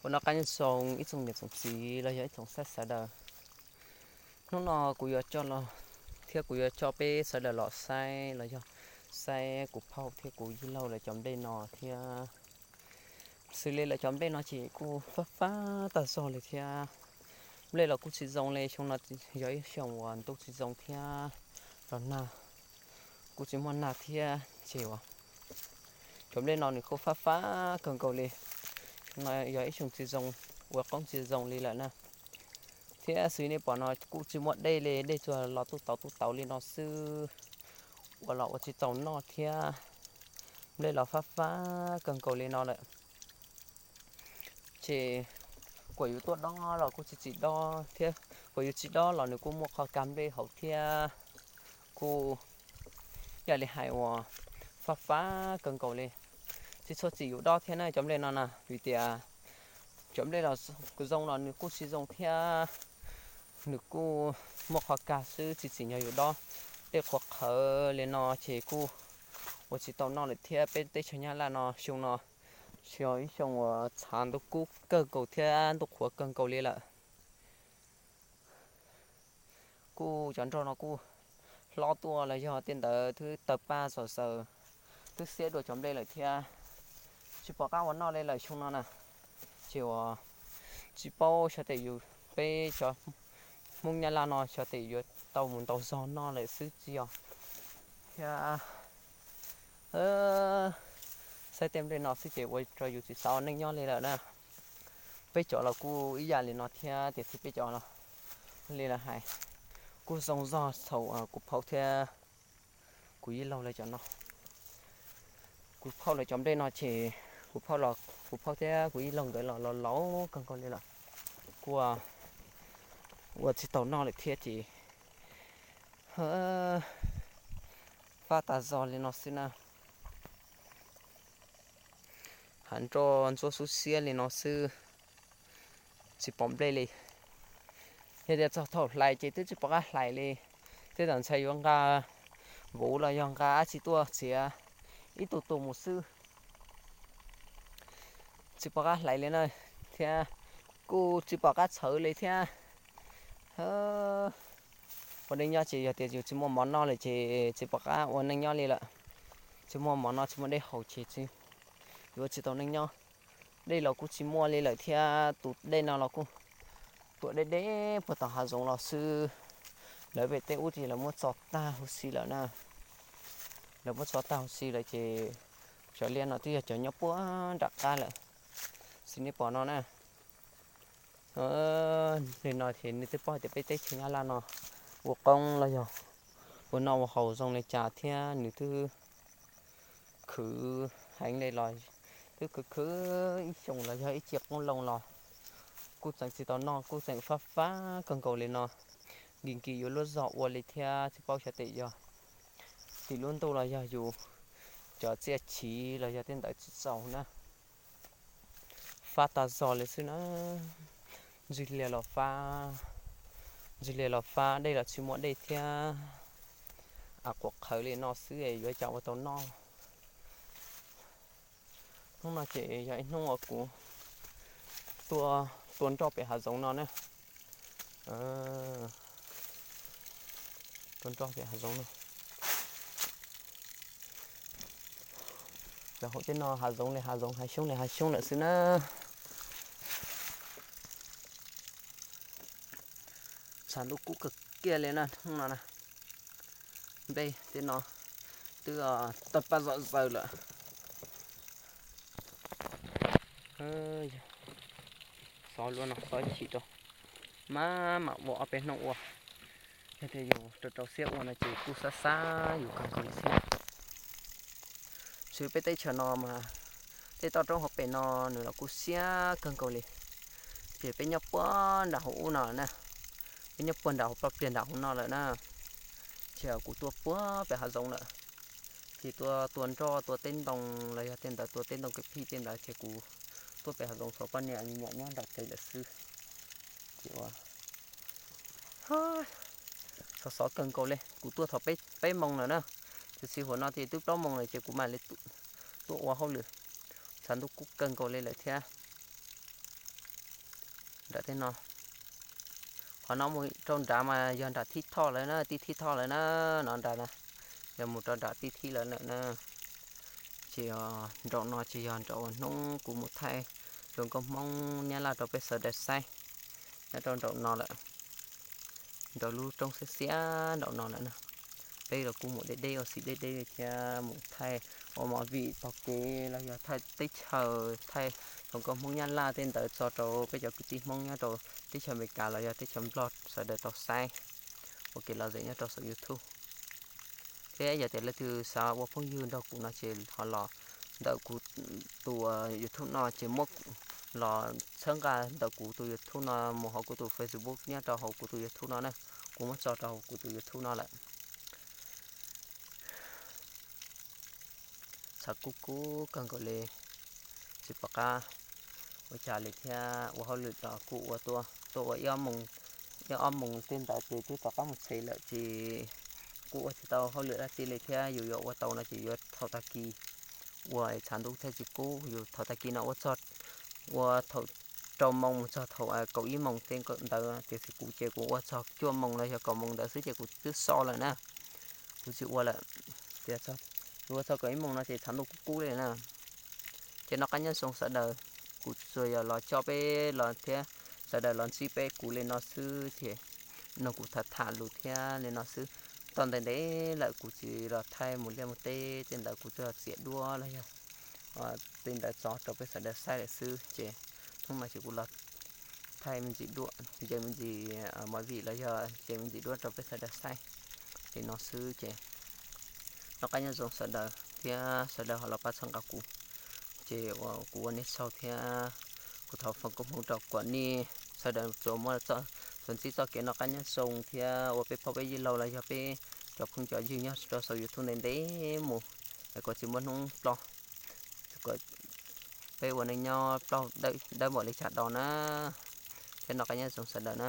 Ua noj qab nyob zoo ib tsoom niam tsoom txiv los yog ib tsoom saib sawv daws. Hnub no kuv yuav coj los thiab kuv yuav coj peb sawv daws los saib los yog saib kuv phauj thiab kuv yij laug lawv cov nplej no thiab. Xws li lawv cov nplej no ces kuj fab fab tag zog li thiab. Nplej los kuj tsis zoo li, xyoo no yog ib xyoo uas ntuj tsis zoo thiab los nag kuj tsis muaj nag thiab ces uas cov nplej no nws kuj fab fab kawg nkaus li. Xyoo no yog ib xyoo tsis zoo, ua qoob tsis zoo li lawm na. Thiab xws nej pom no kuj tsis muaj dej li, dej tsuas los tuj tauv tuj tauv li no xwb, ua los ua tsis tau noj thiab. Nplej los fab fab kawg nkaus li no lawm. Ces kuas yus tuaj dob los kuj tsis txim dob thiab, kuas yus tsis dob los nws kuj muaj qhov kag nplej hauv thiab. Kuj yam li hais uas fab fab kawg nkaus li, tsis txhua txim yus dob thiab na cov nplej no na, vim tias cov nplej los zoo los nws kuj tsis zoo thiab, nws kuj muaj qhov kag xwb, tsis txim nyog yus dob. Dej qhuav qhawv li no ces kuj ua tsis tau noj lawm thiab. Peb teb chaws Nyab Laj no xyoo no yog ib xyoo uas tshav ntuj kub kawg nkaus thiab ntuj qhuav kawg nkaus li lawm. Kuj cov nroj no kuj hlob tuaj los yog tej ntawd twb tawg paj zom zaws, twb xiab dua cov nplej lawm thiab. Tsis pom qab ua noj li lawm xyoo no na. Ces uas tsis paub xyov tes yus peb cov Hmoob Nyab Laj no xyov tes yuav tau mus ntaus zog noj lawm xwb tsis yog thiab. Saib tej nplej no xwb ces ua rau yus tsis xav ua neej nyob li lawm na. Peb cov los kuj ib yam li no thiab, tiam sis peb cov los li lawv hais kuj zoo zog txhaum kuv phauj thiab kuv yij laug lawv cov no. Kuv phauj lawv cov nplej no ces kuv phauj los, kuv phauj thiab kuv yij laug nkawd los los laus kawg nkaus li lawm, kuj ua tsis tau noj lawm thiab ces fab tas zog li no xwb na. Hav nroj ntsuab xub xiab li no xwb, tsis pom nplej li. Yog tias txog thaum hlais ces twb tsis pom qab hlais li, tej zaum ntshai yuav nqa vuv los yog nqa dab tsi tuaj txiav ib tug tus mus xwb. Tsis pom qab hlais li na, thiab kuj tsis pom qab txhawv li thiab. Ua neej nyob ces yog tias yus tsis muaj mov noj lawm ces tsis pom qab ua neej nyob li lawm. Tsis muaj mov noj tsis muaj dej haus ces yuav tsis tau neej nyob. Dej los kuj tsis muaj li lawm thiab, tus dej no los kuj tuam deb deb puag tom hav zoov los xwb. Lawv pem tej ub ces lawv muab txo tag huv si lawm na. Lawv muab txo tag huv si lawm ces cov liaj no twb yog cov nyob puag nram qab lawm. Xws nej pom no na, li no ces nej twb paub hais tias peb teb chaws Nyab Laj no ua qoob los yog ua noj ua haus zoo li cas thiab nws twb khwv heev li los twb khwv khwv ib xyoos los yog ib ce qoob loo los kuj tseem tsis tau noj, kuj tseem fab fab kawg nkaus li no. Nkim nkim yuav luag zog ua li thiab tsis paub xyov tes yog tim lub ntuj los yog yus cov txiaj chiv los yog tej ntawd tsis txaus na. Fab tag zog li xwb na. Ntxwg lias los fab, ntxwg lias los fab, dej los tsis muaj dej thiab. Av quas qhawv li no xwb es yuav cas ua tau noj. Hnub no ces yog ib hnub uas kuv tuaj tua nroj pem hav zoov no na. Tua nroj pem hav zoov no. Cov hauv tej no hav zoov li hav zoov, hav xyoob li hav xyoob lawm xwb na. Tshav ntuj kub kawg kiag li na hnub no na. Nplej tej no twb tawg paj zom zaws lawm. Xov luaj no xov chim rau, maj mam ua ob peb hnub ua. Yog tias yus rau rau siab ua no ces kuj xab xab yus kawg nkaus li thiab. Xws peb teb chaws no mas tej toj roob hauv pes no nws los kuj siab kawg nkaus li. Ces peb nyob puag nram hauv ub no na, peb nyob puag nram hauv plaj pliag nram hauv no lawm na. Ces kuv tuaj puag pem hav zoov lawm, ces tuaj tua nroj tua teb ntoo los yog tej ntawd, tua teb ntoo kwv phij tej ntawd ces kuv tuaj pem hav zoov thaum poj niam me nyuam nyob nram tsev lawm xwb. Ces ua xov xov kawg nkaus li, kuv tuaj thaum peb moos lawm na, tiam sis hauv no ces twb plaub moos lawm ces kuv mam li tuaj ua hauj lwm. Tshav ntuj kub kawg nkaus li lawm thiab. Nram tej no, qhov no mus rau nrad mas yog nram Thib Thoj lawm na, tij Thib Thoj lawm na, no nrad na, yog mus rau nram tij Thib lawm lawm na. Ces yog nraum no ces yog nraum uas hnub kuv mus thaij zoo nkauj Hmoob Nyab Laj rau peb sawv daws saib, nyob rau nraum no lawm, nraum lub roob xiab xiab nraum no lawm na. Peb los kuj mus deb deb ua si deb deb li thiab, mus thaij ua movie taug kev los yog thaij teb chaws, thaij zoo nkauj Hmoob Nyab Laj tej ntawd tso rau peb cov kwv tij Hmoob nyob rau teb chaws Amelikas los yog teb chaws Nplog sawv daws tau saib ua kev lom zem nyob rau saum YouTube. Thiab yog tias leej twg xav ua phooj ywg nrog kuv no ces ho los ntawm kuv tus YouTube no ces muab los txhawb nqa ntawm kuv tus YouTube no mus hauv kuv tus Facebook nyob rau hauv kuv tus YouTube no na. Kuv muab tso rau hauv kuv tus YouTube no lawm. Tshav kub kub kawg nkaus li, tsis pom qab ua cas li thiab. Ua hauj lwm los kuj ua tuaj, tuaj ua ib ob moos, ib ob moos tej ntawd ces twb rov qab mus tsev lawm ces kuj ua tsis tau hauj lwm dab tsi li thiab. Yus yuav ua tau no ces yuav thaum tag kis ua tshav ntuj thiaj tsis kub. Yus thaum tag kis no ua txog, ua thaum rau moos mus txog thaum kaum ib moos tej ntawd, tiam sis kuv ces kuv ua txog cuaj moos los yog kaum moos ntawd xwb ces kuv twb so lawm na, kuv tsis ua lawm. Tias ua txog kaum ib moos no ces tshav ntuj kub kub li na. Ces noj qab nyob zoo sawv daws, kuv tsuas yog los coj peb los thiab sawv daws los ntsib peb kuv li no xwb ces, no kuv tham tham lus thiab li no xwb. Tau ntev ntev lawm kuv tsis los thaij mus liaj mus teb tej ntawd, kuv tsuas yog txiav duab los yog tej ntawd tso rau peb sawv daws saib lawm xwb ces hnub no ces kuv los thaij me ntsis duab, nce me ntsis movie los yog nce me ntsis duab rau peb sawv daws saib li no xwb ces noj qab nyob zoo sawv daws thiab sawv daws ho los pab txhawb nqa kuv. Ces kuv ua nej tsaug thiab kuv thov foom koob hmoov rau kom nej sawv daws tsuas muaj, tsuas ntsib txoj kev noj qab nyob zoo thiab ua peb phooj peb ywg laug los yog peb cov phooj cov ywg nyob rau saum YouTube ntev ntev mus, es kom tsis muaj hnub ploj. Peb ua neej nyob plaub dawb npaum li cas do na, thiab noj qab nyob zoo sawv daws na.